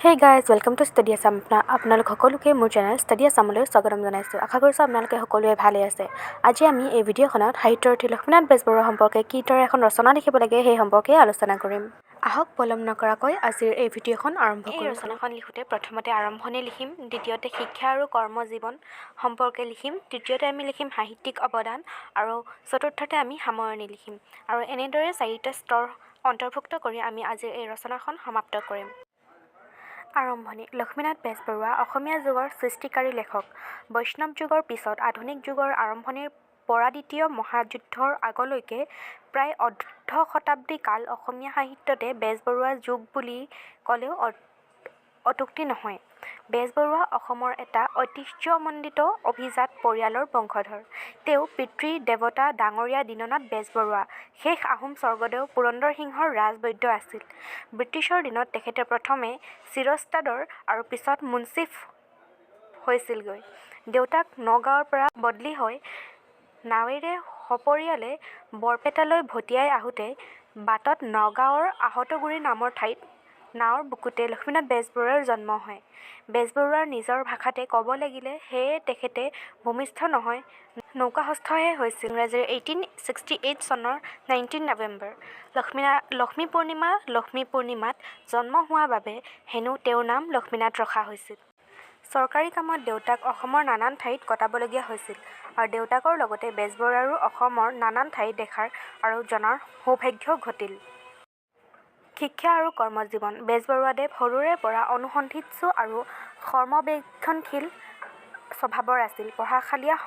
Hey guys, welcome to Study Assam. আপোনালোক সকলোকে মোৰ চেনেল ষ্টাডি আছামলৈ স্বাগতম জনাইছোঁ। আশা কৰিছোঁ আপোনালোকে সকলোৱে ভালে আছে। আজি আমি এই ভিডিঅ'খনত সাহিত্যৰথী লক্ষ্মীনাথ বেজবৰুৱা সম্পৰ্কে কিদৰে এখন ৰচনা লিখিব লাগে, সেই সম্পৰ্কে আলোচনা কৰিম। আহক, পলম নকৰাকৈ আজিৰ এই ভিডিঅ'খন আৰম্ভ এই কৰোঁ। ৰচনাখন লিখোঁতে প্ৰথমতে আৰম্ভণি লিখিম, দ্বিতীয়তে শিক্ষা আৰু কৰ্মজীৱন সম্পৰ্কে লিখিম, তৃতীয়তে আমি লিখিম সাহিত্যিক অৱদান আৰু চতুৰ্থতে আমি সামৰণি লিখিম। আৰু এনেদৰে চাৰিটা স্তৰ অন্তৰ্ভুক্ত কৰি আমি আজিৰ এই ৰচনাখন সমাপ্ত কৰিম। আৰম্ভণি। লক্ষ্মীনাথ বেজবৰুৱা অসমীয়া যুগৰ সৃষ্টিকাৰী লেখক। বৈষ্ণৱ যুগৰ পিছত আধুনিক যুগৰ আৰম্ভণিৰ পৰাদ্বিতীয় মহাযুদ্ধৰ আগলৈকে প্ৰায় অৰ্ধ শতাব্দী কাল অসমীয়া সাহিত্যতে বেজবৰুৱা যুগ বুলি ক'লেও অত্যুক্তি নহয়। বেজবৰুৱা অসমৰ এটা ঐতিহ্যমণ্ডিত অভিজাত পৰিয়ালৰ বংশধৰ। তেওঁৰ পিতৃ দেৱতা ডাঙৰীয়া দীননাথ বেজবৰুৱা শেষ আহোম স্বৰ্গদেউ পুৰন্দৰ সিংহৰ ৰাজবৈদ্য আছিল। বৃটিছৰ দিনত তেখেতে প্ৰথমে চিৰস্তাদৰ আৰু পিছত মুন্সিফ হৈছিলগৈ। দেউতাক নগাঁৱৰ পৰা বদলি হৈ নাৱেৰে সপৰিয়ালে বৰপেটালৈ ভটিয়াই আহোঁতে বাটত নগাঁৱৰ আঁহতগুৰি নামৰ ঠাইত নাৱৰ বুকুতে লক্ষ্মীনাথ বেজবৰুৱাৰ জন্ম হয়। বেজবৰুৱাৰ নিজৰ ভাষাতে ক'ব লাগিলে সেয়ে তেখেতে ভূমিষ্ঠ নহয়, নৌকাস্থহে হৈছিল। ইংৰাজীৰ 1868 চনৰ 19 নৱেম্বৰ। লক্ষ্মী পূৰ্ণিমা লক্ষ্মী পূৰ্ণিমাত জন্ম হোৱা বাবে হেনো তেওঁৰ নাম লক্ষ্মীনাথ ৰখা হৈছিল। চৰকাৰী কামত দেউতাক অসমৰ নানান ঠাইত কটাবলগীয়া হৈছিল আৰু দেউতাকৰ লগতে বেজবৰুৱাৰো অসমৰ নানান ঠাই দেখাৰ আৰু জনাৰ সৌভাগ্য ঘটিল। শিক্ষা আৰু কৰ্মজীৱন। বেজবৰুৱাদেৱ সৰুৰে পৰা অনুসন্ধিৎসু আৰু সমবেক্ষণশীল স্বভাৱৰ আছিল। পঢ়াশালীয়া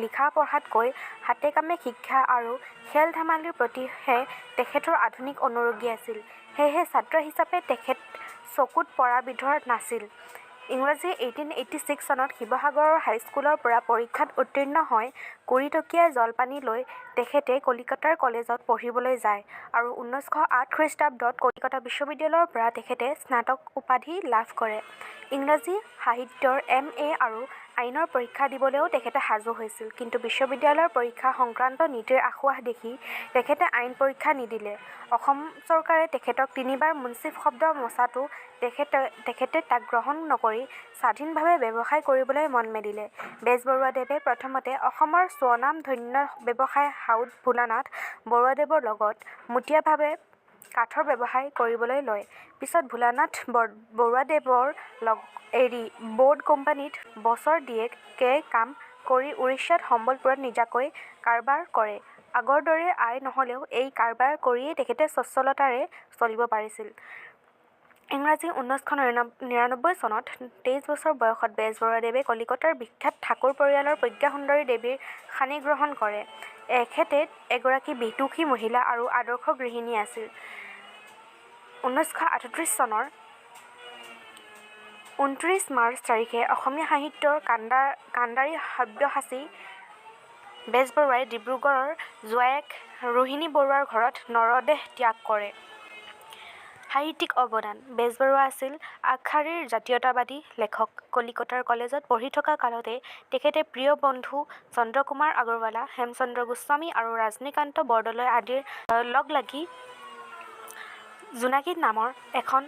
লিখা-পঢ়াতকৈ হাতে-কামে শিক্ষা আৰু খেল-ধেমালিৰ প্ৰতিহে তেখেতৰ অধিক অনুৰাগী আছিল। সেয়েহে ছাত্ৰ হিচাপে তেখেত চকুত পৰা বিধৰ নাছিল। ইংৰাজী 1886 চনত শিৱসাগৰৰ হাইস্কুলৰ পৰা পৰীক্ষাত উত্তীৰ্ণ হৈ 20 টকীয়া জলপানি লৈ তেখেতে কলিকতাৰ কলেজত পঢ়িবলৈ যায় আৰু 1908 খ্ৰীষ্টাব্দত কলিকতা বিশ্ববিদ্যালয়ৰ পৰা তেখেতে স্নাতক উপাধি লাভ কৰে। ইংৰাজী সাহিত্যৰ এম. এ. আৰু আইনৰ পৰীক্ষা দিবলৈও তেখেতে সাজু হৈছিল। কিন্তু বিশ্ববিদ্যালয়ৰ পৰীক্ষা সংক্ৰান্ত নীতিৰ আসোঁৱাহ দেখি তেখেতে আইন পৰীক্ষা নিদিলে। অসম চৰকাৰে তেখেতক তিনিবাৰ মুন্সিফ শব্দ মচাতো তেখেতে তাক গ্ৰহণ নকৰি স্বাধীনভাৱে ব্যৱসায় কৰিবলৈ মন মেলিলে। বেজবৰুৱাদেৱে প্ৰথমতে অসমৰ স্বনাম ধন্য ব্যৱসায়ী সাউদ ভোলানাথ বৰুৱাদেৱৰ লগত যুটীয়াভাৱে কাঠৰ ব্যৱসায় কৰিবলৈ লয়। পিছত ভোলানাথ বৰুৱাদেৱৰ এৰি ব'ৰ্ড কোম্পানীত বছৰ দিয়েক কাম কৰি উৰিষ্যাৰ সম্বলপুৰত নিজাকৈ কাৰবাৰ কৰে। আগৰ দৰে আয় নহ'লেও এই কাৰবাৰ কৰিয়েই তেখেতে স্বচ্ছলতাৰে চলিব পাৰিছিল। ইংৰাজী 1999 চনত 23 বছৰ বয়সত বেজবৰুৱাদেৱে কলিকতাৰ বিখ্যাত ঠাকুৰ পৰিয়ালৰ প্ৰজ্ঞাসুন্দৰী দেৱীৰ পাণিগ্ৰহণ কৰে। এখেত এগৰাকী বিদুষী মহিলা আৰু আদৰ্শ গৃহিণী আছিল। 1938 চনৰ 29 মাৰ্চ তাৰিখে অসমীয়া সাহিত্যৰ কাণ্ডাৰী সব্যসাচী বেজবৰুৱাই ডিব্ৰুগড়ৰ জোঁৱায়েক ৰোহিণী বৰুৱাৰ ঘৰত নৰদেহ ত্যাগ কৰে। সাহিত্যিক অৱদান। বেজবৰুৱা আছিল আগশাৰীৰ জাতীয়তাবাদী লেখক। কলিকতাৰ কলেজত পঢ়ি থকা কালতে তেখেতে প্ৰিয় বন্ধু চন্দ্ৰকুমাৰ আগৰৱালা, হেমচন্দ্ৰ গোস্বামী আৰু ৰজনীকান্ত বৰদলৈ আদিৰ লগ লাগি 'জোনাকী' নামৰ এখন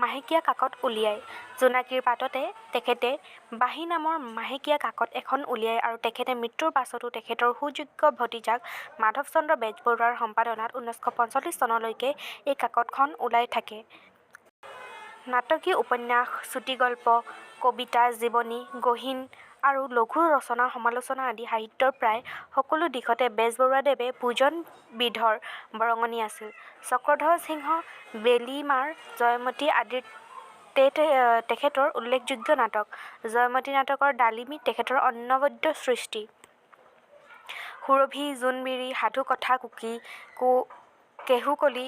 মাহেকীয়া কাকত উলিয়ায়। 'জোনাকী'ৰ পাছতে তেখেতে 'বাঁহী' নামৰ মাহেকীয়া কাকত এখন উলিয়ায় আৰু তেখেতে মৃত্যুৰ পাছতো তেখেতৰ সুযোগ্য ভতিজাক মাধৱচন্দ্ৰ বেজবৰুৱাৰ সম্পাদনাত 1945 চনলৈকে এই কাকতখন ওলাই থাকে। নাটকীয় উপন্যাস, চুটিগল্প, কবিতা, জীৱনী, গহীন আৰু লঘু ৰচনা, সমালোচনা আদি সাহিত্যৰ প্ৰায় সকলো দিশতে বেজবৰুৱাদেৱ বুজন বিধৰ বৰঙণি আছিল। চক্ৰধ্বজ সিংহ, বেলিমাৰ, জয়মতী আদি তেখেতৰ উল্লেখযোগ্য নাটক। জয়মতী নাটকৰ 'ডালিমী' তেখেতৰ অনবদ্য সৃষ্টি। সুৰভি, জোনবিৰি, সাধুকথা কুকি, কেহোঁকলি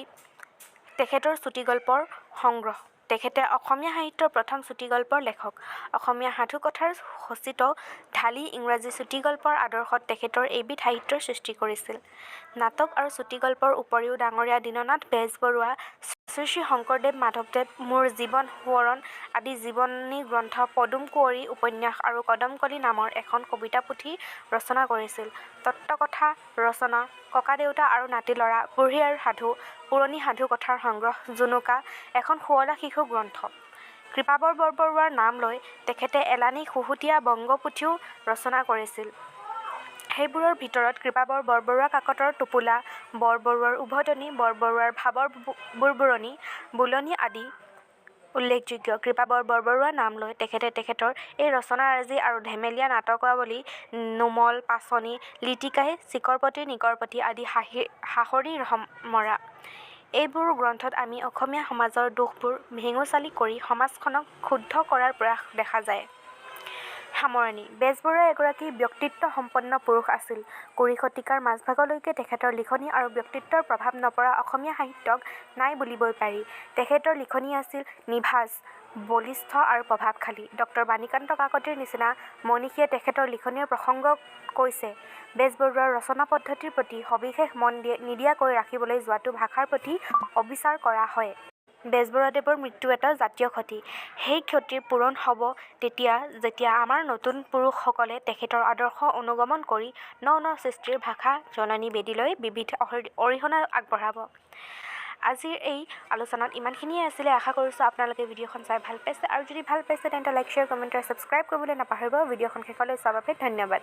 তেখেতৰ চুটিগল্পৰ সংগ্ৰহ। তেখেতে অসমীয়া সাহিত্যৰ প্ৰথম চুটিগল্পৰ লেখক। অসমীয়া সাধুকথাৰ সচিত ঢালি ইংৰাজী চুটিগল্পৰ আদৰ্শত তেখেতে এইবিধ সাহিত্যৰ সৃষ্টি কৰিছিল। নাটক আৰু চুটিগল্পৰ উপৰিও ডাঙৰীয়া দীননাথ বেজবৰুৱা শ্ৰীশ্ৰীশংকৰদেৱ মাধৱদেৱ মোৰ জীৱন সোঁৱৰণ আদি জীৱনী গ্ৰন্থ, পদুম কুঁৱৰী উপন্যাস আৰু কদমকলি নামৰ এখন কবিতা পুথি ৰচনা কৰিছিল। তত্ত্বকথা ৰচনা, ককাদেউতা আৰু নাতিল'ৰা, বুঢ়ী আইৰ সাধু, পুৰণি সাধু কথাৰ সংগ্ৰহ 'জুনুকা' এখন শুৱলা শিশু গ্ৰন্থ। কৃপাবৰ বৰবৰুৱাৰ নাম লৈ তেখেতে এলানি খুহুতীয়া বঙ্গপুথিও ৰচনা কৰিছিল। সেইবোৰৰ ভিতৰত কৃপাবৰ বৰবৰুৱা কাকতৰ টোপোলা, বৰবৰুৱাৰ ওভতনি, বৰবৰুৱাৰ ভাবৰ বুৰবুৰণি, বুলনি আদি উল্লেখযোগ্য। কৃপাবৰ বৰবৰুৱাৰ নাম লৈ তেখেতে তেখেতৰ এই ৰচনাৰাজি আৰু ধেমেলীয়া নাটকাৱলী নুমল, পাচনি, লিটিকাই, চিকৰপতি নিকৰপতি আদি হাঁহৰি মৰা। এইবোৰ গ্ৰন্থত আমি অসমীয়া সমাজৰ দোষবোৰ ভেঙুচালি কৰি সমাজখনক শুদ্ধ কৰাৰ প্ৰয়াস দেখা যায়। সামৰণি: বেজবৰুৱা এগৰাকী ব্যক্তিত্বসম্পন্ন পুৰুষ আছিল। 20 শতিকাৰ মাজভাগলৈকে তেখেতৰ লিখনি আৰু ব্যক্তিত্বৰ প্ৰভাৱ নপৰা অসমীয়া সাহিত্যিক নাই বুলিবই পাৰি। তেখেতৰ লিখনি আছিল নিভাঁজ, বলিষ্ঠ আৰু প্ৰভাৱশালী। ড বাণীকান্ত কাকতিৰ নিচিনা মনীষীয়ে তেখেতৰ লিখনিৰ প্ৰসংগ কৈছে, "বেজবৰুৱাৰ ৰচনা-পদ্ধতিৰ প্ৰতি সবিশেষ মন নিদিয়াকৈ ৰাখিবলৈ যোৱাটো ভাষাৰ প্ৰতি অবিচাৰ কৰা হয়।" বেজবৰুৱাদেৱৰ মৃত্যু এটা জাতীয় ক্ষতি। সেই ক্ষতিৰ পূৰণ হ'ব তেতিয়া যেতিয়া আমাৰ নতুন পুৰুষসকলে তেখেতৰ আদৰ্শ অনুগমন কৰি ন ন সৃষ্টিৰ ভাষা জননী বেদীলৈ বিবিধ অৰিহণা আগবঢ়াব। আজিৰ এই আলোচনাত ইমানখিনিয়ে আছিলে। আশা কৰিছোঁ আপোনালোকে ভিডিঅ'খন চাই ভাল পাইছে আৰু যদি ভাল পাইছে তেন্তে লাইক, শ্বেয়াৰ, কমেণ্ট আৰু ছাবস্ক্ৰাইব কৰিবলৈ নাপাহৰিব। ভিডিঅ'খন শেষলৈ চোৱাৰ বাবে ধন্যবাদ।